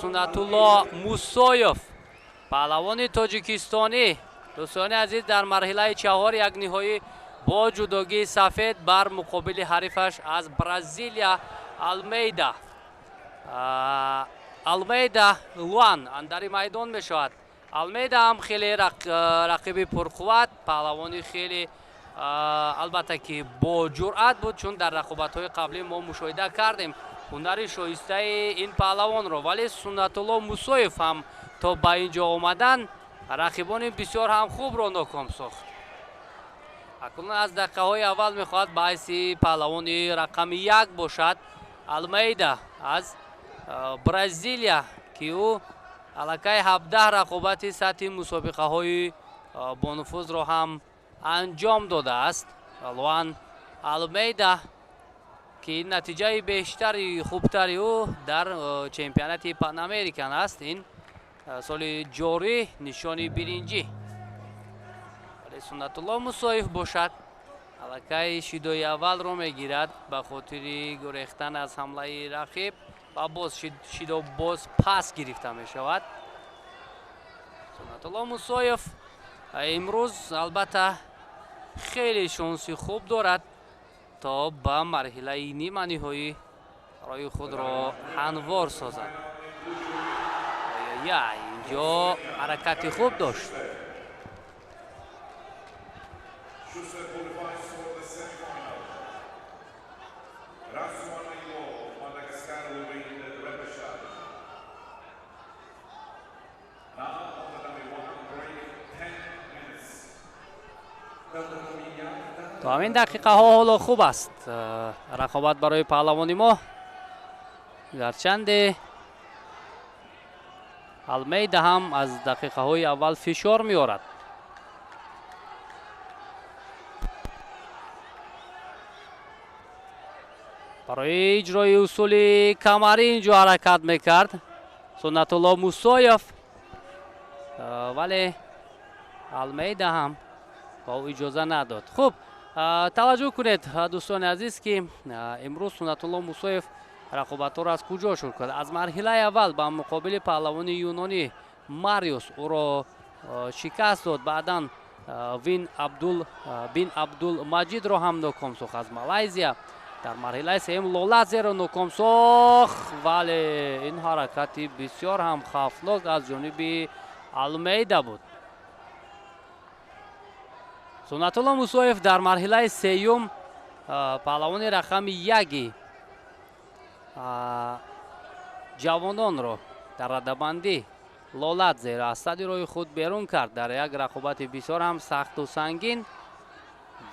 Суннатулло Мусоев, паҳлавони тоҷикистонӣ, дӯстони азиз, дар марҳилаи чаҳор як ниҳоӣ бо ҷудогии сафед бар муқобили ҳарифаш аз Бразилия Алмейда, Алмейда Луан андари майдон мешавад. Алмейда ҳам хеле рақиби пурқувват, паҳлавони хеле, албатта, ки бо ҷуръат буд, чун дар рақобатҳои қаблӣ мо мушоҳида кардем ҳунари шоистаи ин паҳлавонро. Вале Суннатулло Мусоев ҳам то ба ин ҷо омадан рақибони бисёр ҳам хубро ноком сохт. Акнун аз дақиқаҳои аввал мехоҳад ба ҳайси паҳлавони рақами як бошад. Алмейда аз Бразилия, ки ӯ аллакай 17 рақобати сатҳи мусобиқаҳои бонуфузро ҳам анҷом додааст. Луан Алмейда, ки натиҷаи бештари хубтари ӯ дар чемпионати Панамерикан аст, ин соли ҷорӣ нишони биринҷӣ. Вале Суннатулло Мусоев бошад, аллакай шидои аввалро мегирад ба хотири гурехтан аз ҳамлаи рақиб ва боз шидо боз пас гирифта мешавад. Суннатулло Мусоев имрӯз, албатта, хеле шонси хуб дорад то ба марҳилаи ниманиҳоӣ роҳи худро ҳамвор созад. Я, инҷо ҳаракати хуб дошт. Schuster qualifies for the semi-final. Rasoanaivo of Madagascar will be in the repechage. Now on the dummy one, break 10 minutes. То ҳамин дақиқаҳо ҳоло хуб аст рақобат барои паҳлавони мо, гарчанде Алмейда ҳам аз дақиқаҳои аввал фишор меорад. Барои иҷрои усули камарӣ инҷо ҳаракат мекард Суннатулло Мусоев, вале Алмейда ҳам ба ӯ иҷоза надод. Хуб, таваҷҷӯҳ кунед, дӯстони азиз, ки имрӯз Суннатулло Мусоев рақобатҳоро аз куҷо шурӯъ кард. Аз марҳилаи аввал ба муқобили паҳлавони юнонӣ Мариус ӯро шикаст дод, баъдан Вин Абдул бин Абдул Маҷидро ҳам ноком сохт аз Малайзия, дар марҳилаи сеюм Лолазеро ноком сохт. Вале ин ҳаракати бисёр ҳам хавфнок аз ҷониби Алмейда буд. Суннатулло Мусоев дар марҳилаи сеюм паҳлавони рақами яги ҷавононро дар радабандӣ Лоладзеро аз сади роҳи худ берун кард дар як рақобати бисёр ҳам сахту сангин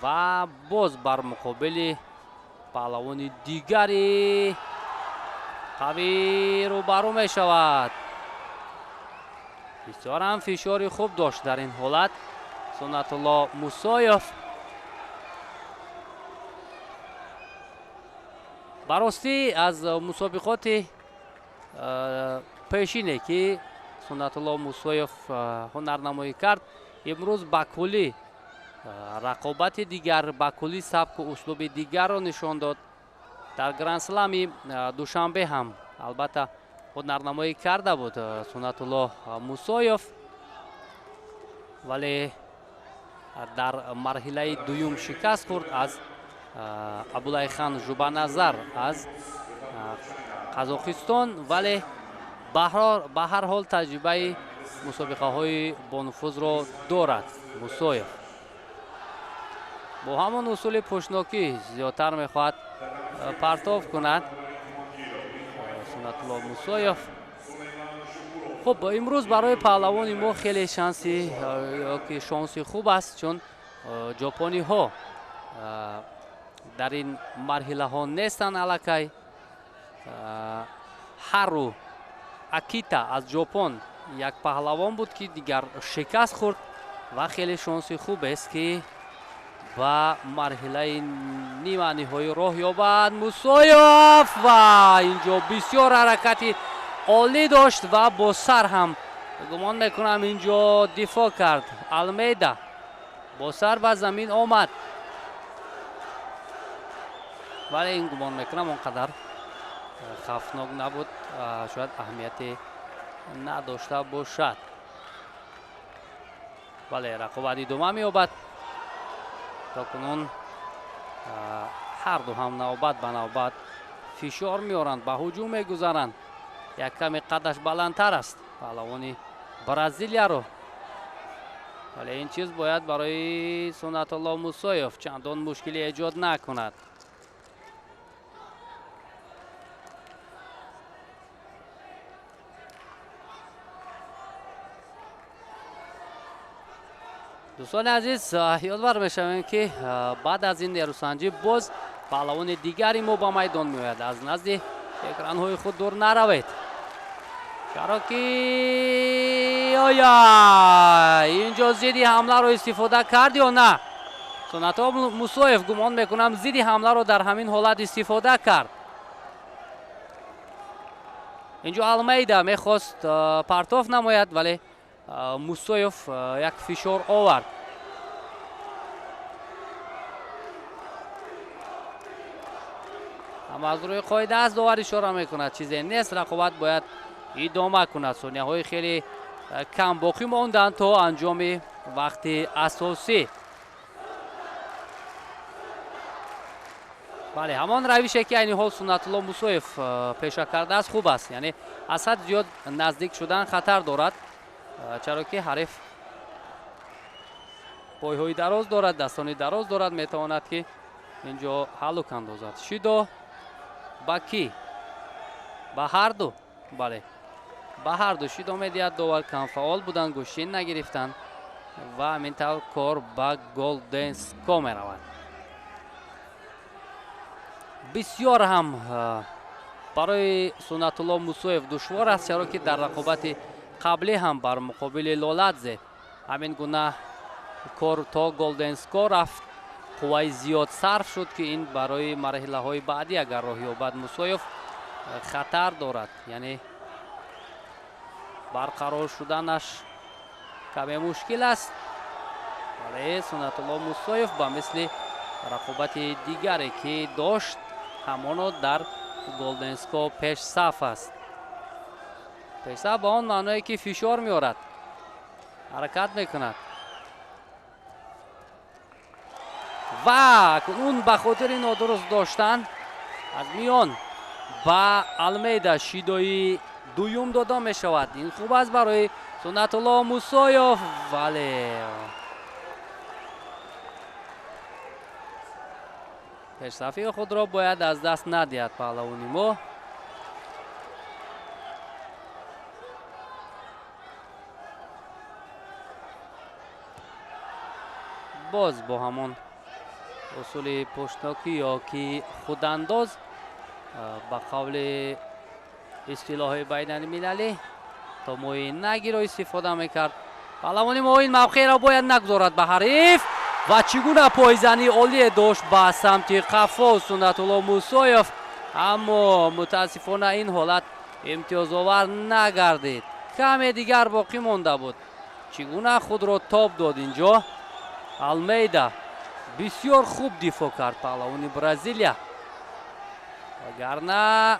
ва боз бар муқобили паҳлавони дигари қавӣ рӯбарӯ мешавад. Бисёр ҳам фишори хуб дошт дар ин ҳолат Суннатулло Мусоев. Ба ростӣ, аз мусобиқоти пешине, ки Суннатулло Мусоев ҳунарнамоӣ кард, имрӯз ба куллӣ рақобати дигар, ба куллӣ сабку услуби дигарро нишон дод. Дар Грандслами Душанбе ҳам, албатта, ҳунарнамоӣ карда буд Суннатулло Мусоев, вале дар марҳилаи дуюм шикаст хӯрд аз Абулайхан Жубаназар аз Қазоқистон. Вале ба ҳар ҳол таҷрибаи мусобиқаҳои бонуфузро дорад Мусоев. Бо ҳамон усули пӯшнокӣ зиёдтар мехоҳад партов кунад Суннатулло Мусоев. Хуб, имрӯз барои паҳлавони мо хеле шанси ёки шонси хуб аст, чун ҷопониҳо дар ин марҳилаҳо нестанд аллакай. Ҳару Акита аз Ҷопон як паҳлавон буд, ки дигар шикаст хӯрд, ва хеле шонси хубест, ки ба марҳилаи ниманиҳоӣ роҳ ёбад Мусоев. Ва инҷо бисёр ҳаракати олӣ дошт ва бо сар ҳам, гумон мекунам, инҷо дифоъ кард Алмейда, бо сар ба замин омад. Вале ин, гумон мекунам, он қадар Хавфнок набуд, шояд аҳамияте надошта бошад. Бале, рақобат идома меёбад. То кунун ҳарду ҳам навбат ба навбат фишор меоранд, ба ҳуҷум мегузаранд. Як каме қадаш баландтар аст паҳлавони Бразилияро, вале ин чиз бояд барои Суннатулло Мусоев чандон мушкилӣ эҷод накунад. Дӯстони азиз, ёдвар мешавем, ки баъд аз ин нерӯсанҷӣ боз паҳлавони дигари мо ба майдон меояд. Аз назди экранҳои худ дур наравед, чаро ки оя инҷо зидди ҳамларо истифода кард ё на? Суннатулло Мусоев, гумон мекунам, зидди ҳамларо дар ҳамин ҳолат истифода кард. Инҷо Алмейда мехост партоф намояд, вале Мусоев як фишор овард. Ама аз рӯи қоида аст, довар ишора мекунад, чизе нест, рақобат бояд идома кунад. Сонияҳои хеле кам боқӣ монданд то анҷоми вақти асосӣ. Бале, ҳамон равише, ки айни ҳол Суннатулло Мусоев пеша кардааст, хуб аст. Яъне аз ҳад зиёд наздик шудан хатар дорад, чаро ки ҳариф пойҳои дароз дорад, дастони дароз дорад, метавонад, ки инҷо ҳалук андозад. Шидо ба кӣ? Ба ҳарду. Бале, ба ҳарду шидо медиҳад довар. Камфаъол буданд, гӯштин нагирифтанд ва ҳамин тавр кор ба голден ско меравад. Бисёр ҳам барои Суннатулло Мусоев душвор аст, чаро ки дар рақобати қаблӣ ҳам бар муқобили Лоладзе ҳамин гуна кор то голден ско рафт, қувваи зиёд сарф шуд, ки ин барои марҳилаҳои баъдӣ, агар роҳ ёбад Мусоев, хатар дорад. Яъне барқарор шуданаш каме мушкил аст. Вале Суннатулло Мусоев ба мисли рақобати дигаре, ки дошт, ҳамоно дар голден ско пешсаф аст. Пешсаф ба он маъное, ки фишор меорад, ҳаракат мекунад ва акнун ба хотири нодуруст доштан аз миён ба Алмейда шидои дуюм дода мешавад. Ин хуб аст барои Суннатулло Мусоев, вале пешсафии худро бояд аз даст надиҳад паҳлавони мо. Боз бо ҳамон усули пуштнокӣ ё ки худандоз, ба қавли истилоҳи байналмилалӣ, то мои нагиро истифода мекард паҳлавони мо. Ин мавқеъро бояд нагузорад ба ҳариф. Ва чӣ гуна пойзании олие дошт ба самти қафо Суннатулло Мусоев, аммо мутаассифона ин ҳолат имтиёзовар нагардид. Каме дигар боқӣ монда буд. Чӣ гуна худро тоб дод инҷо Алмейда! Бисёр хуб дифоъ кард паҳлавони Бразилия, вагарна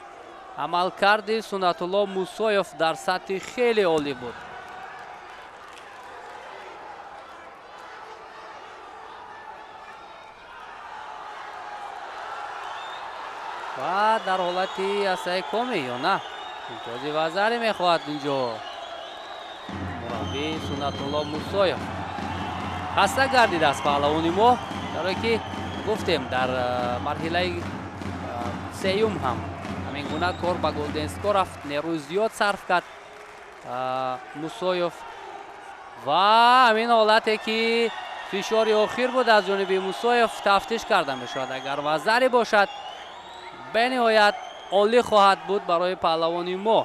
амалкарди Суннатулло Мусоев дар сатҳи хеле олӣ буд. Ва дар ҳолати асаи коме ё на, имтиёзи вазаре мехоҳад инҷо мураббии Суннатулло Мусоев. Хаста гардидааст паҳлавони мо, барое ки гуфтем, дар марҳилаи сеюм ҳам ҳамин гуна кор ба голден ско рафт, нерӯи зиёд сарф кард Мусоев. Ва ҳамин ҳолате, ки фишори охир буд аз ҷониби Мусоев, тафтиш карда мешавад. Агар вазаре бошад, бениҳоят олӣ хоҳад буд барои паҳлавони мо.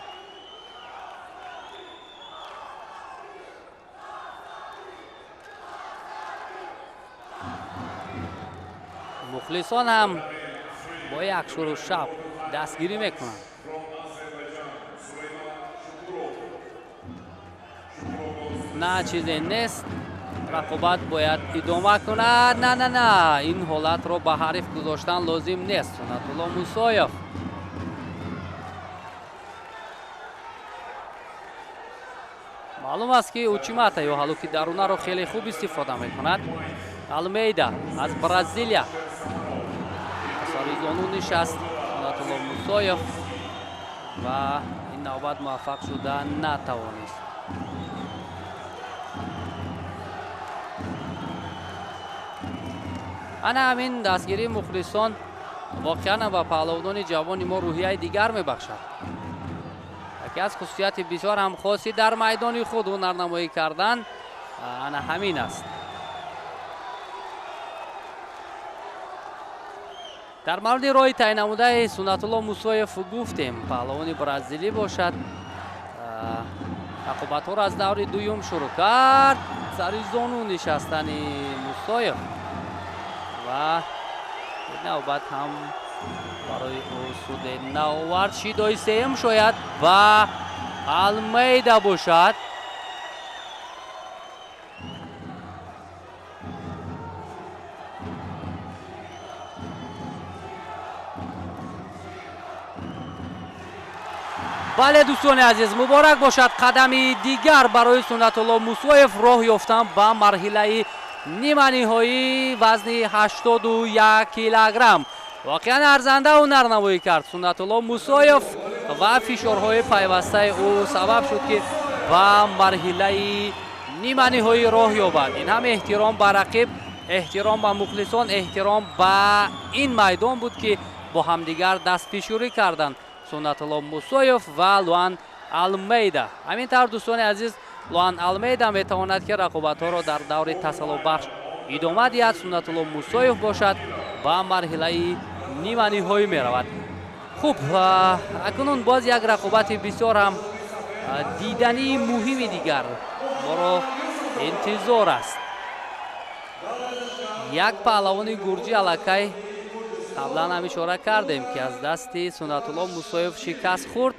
Мухлисон ҳам бо як шуру шавқ дастгирӣ мекунанд. На, чизе нест, рақобат бояд идома кунад. На, на, на, ин ҳолатро ба ҳариф гузоштан лозим нест. Суннатулло Мусоев Маълум аст, ки учимата ё ҳалуки дарунаро хеле хуб истифода мекунад. Алмейда аз Бразилия. Сари зону нишаст Сунатулло Мусоев ва ин навбат муваффақ шуда натавонист. Ана ҳамин дастгирии мухлисон воқеан ба паҳлавонони ҷавони мо рӯҳияи дигар мебахшад. Яке аз хусусияти бисёр ҳам хоси дар майдони худ ҳунарнамоӣ кардан ана ҳамин аст. Дар мавриди роҳи тай намудаи Сунатулло Мусоев гуфтем, паҳлавони бразилӣ бошад, рақобатҳоро аз даври дуюм шурӯъ кард. Сари зону нишастани Мусоев ва навбат ҳам барои ӯ суде наовард. Шидои сеюм шояд ба Алмейда бошад. Бале, дӯстони азиз, муборак бошад, қадами дигар барои Сунатулло Мусоев роҳ ёфтан ба марҳилаи ниманиҳоии вазни 81 килограмм. Воқеан арзанда ҳунарнамоӣ кард Сунатулло Мусоев ва фишорҳои пайвастаи ӯ сабаб шуд, ки ба марҳилаи ниманиҳоӣ роҳ ёбад. Ин ҳам эҳтиром ба рақиб, эҳтиром ба мухлисон, эҳтиром ба ин майдон буд, ки бо ҳамдигар дастфишурӣ карданд Сунатулло Мусоев ва Луан Алмейда. Ҳамин тавр, дӯстони азиз, Луан Алмейда метавонад, ки рақобатҳоро дар даври тасаллобахш идома диҳад. Сунатулло Мусоев бошад, ба марҳилаи ниманиҳоӣ меравад. Хуб, акнун боз як рақобати бисёр ҳам дидании муҳими дигар моро интизор аст. Як паҳлавони гурҷӣ аллакай қаблан ҳам ишора кардем, ки аз дасти Сунатулло Мусоев шикаст хӯрд.